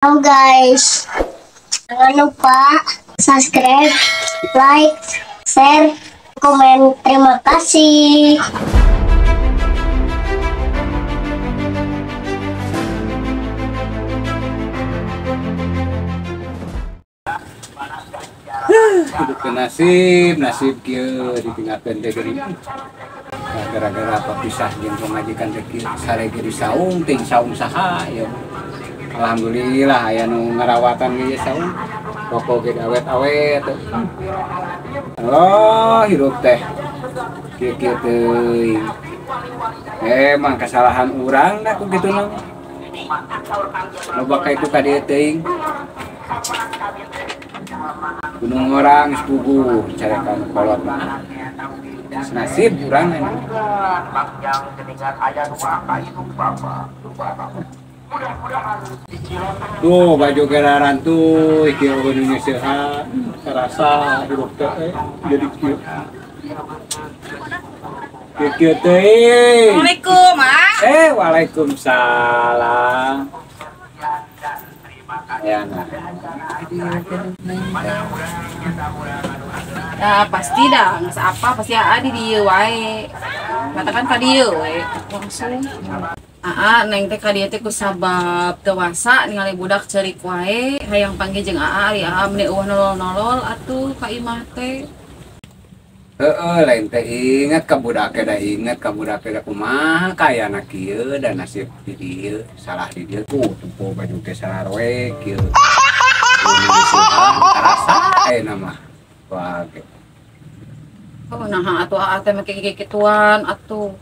Halo guys, jangan lupa subscribe, like, share, komen. Terima kasih. Hidup ke nasib, nasib kieu ditinggalkeun teh geuning. Gara-gara papisah jeung pamajikan teh kieu sare ge disaung ting saung saha ya. Alhamdulillah aya nu ngarawatan ge saung. Rokok ge awet-awet. Oh, hidup teh kieu-kieu teuing. Emang kesalahan urang dah ku kitu mah. Loba ka itu ka dieu teuing. Gunung orang sepugu carekan kolot mah. Nasib urang ini. Tuh baju geraran tuh kieu nu sehat karasa hirup teh jadi kieu. Kieu teh. Assalamualaikum, ah. Waalaikumsalam. Ya, nah. Ya pasti dah, nggak apa pasti aa di dieu wae. Katakan ka dieu we langsung. Aa neng teh ka dieu teh ku sabab teu wasa ningali budak ceurik wae, hayang panggih jeung aa ari aa meni eueuh nolol-nolol atuh ka imah teh. Heeh, lain teh inget ka budak da inget ka budak da kumaha kayana kieu da nasib di dieu, salah di dieu tuh tempo baju teh sararoe kieu. Karasa ayeuna mah. Wah, ge. Oh, naha atuh aa teh make kikituan atuh.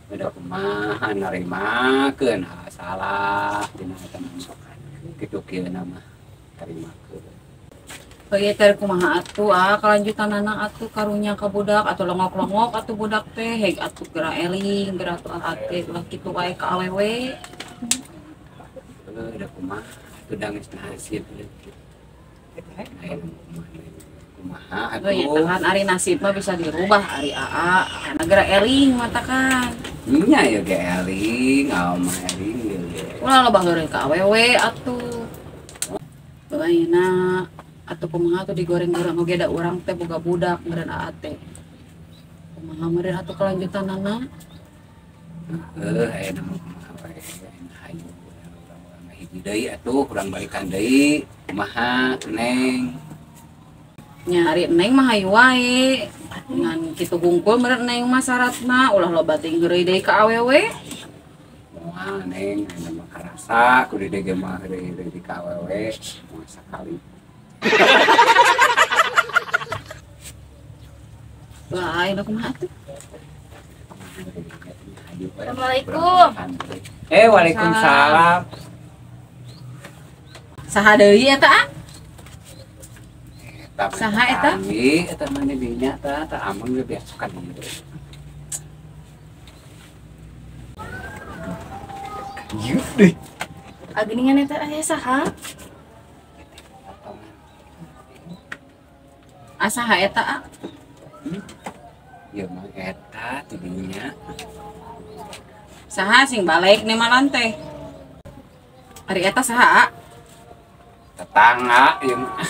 Beda kumaha narimakeun salah dina eta mah kitu kieu na mah tarimakeun. Ieu teh kumaha atuh ah kalanjutanana atuh karunya ka budak atuh longok-longok atuh budak teh heg atuh geura eling geura atuh aa teh ulah kitu wae ka awewe. Heuh da kumaha atuh da geus nasib. Kumaha atuh. Heuh ya tahan ari nasib mah bisa dirubah ari aa kana geura eling matakan. Nya ya ge eling, aa mah eling ge. Ulah loba heureuy ka awewe atuh. Heuh ayeuna atuh kumaha atuh digoreng-goreng oge da urang teh boga budak meureun aa teh. Kumaha meureun atuh kelanjutanana? Heuh ayeuna mah kumaha wae hayu urang hiji deui atuh urang balikan deui kumaha Neng. Nya ari Neng mah hayu wae. Ngan kitu hungkul meureun Neng mah syaratna ulah loba teuing heureuy deui ka awewe. Moal Neng ayeuna mah karasa ku di ge mah heureuy deui ka awewe moal sakali. Wah, ayeuna kumaha atuh? Assalamualaikum. Waalaikumsalam. Saha deui eta ah? Saha eta? Eta mah dinya tah, tah ameng ge biasa ka dieu. Ieu deui. Ageningan eta aya saha? Asaha eta ah? Ieu mah eta ti dinya. Saha sing balik nih malan teh? Ari eta saha? Tetangga ieu mah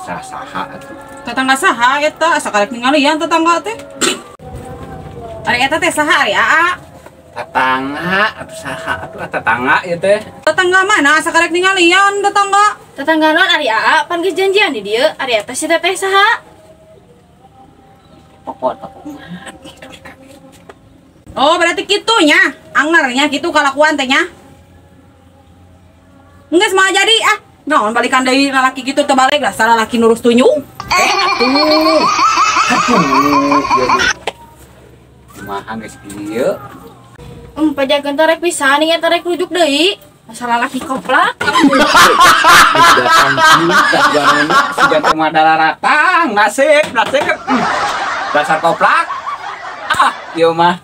saha atuh. Tetangga saha eta? Asa karek ningalian tetangga teh. Ari eta teh saha ari aa? Tetangga atuh saha atuh tetangga ieu teh. Tetangga mana asa karek ningalian tetangga? Tetangga naon ari aa pan geus janjian di dieu ari eta si teteh saha? Pokok. Oh, berarti kitunya, angernya kitu kalakuan teh nya. Geus moal jadi ah. Naon balikan deui lalaki kitu teu balik lah salah laki nurus tunyung. Atuh. Atuh. Kumaha geus kieu? Pajakeun teh rek pisan ning eta rek rujuk deui. Masalah laki koplak. Sudah mah daratang nasib, nasib. Dasar koplak. Ah, ieu mah.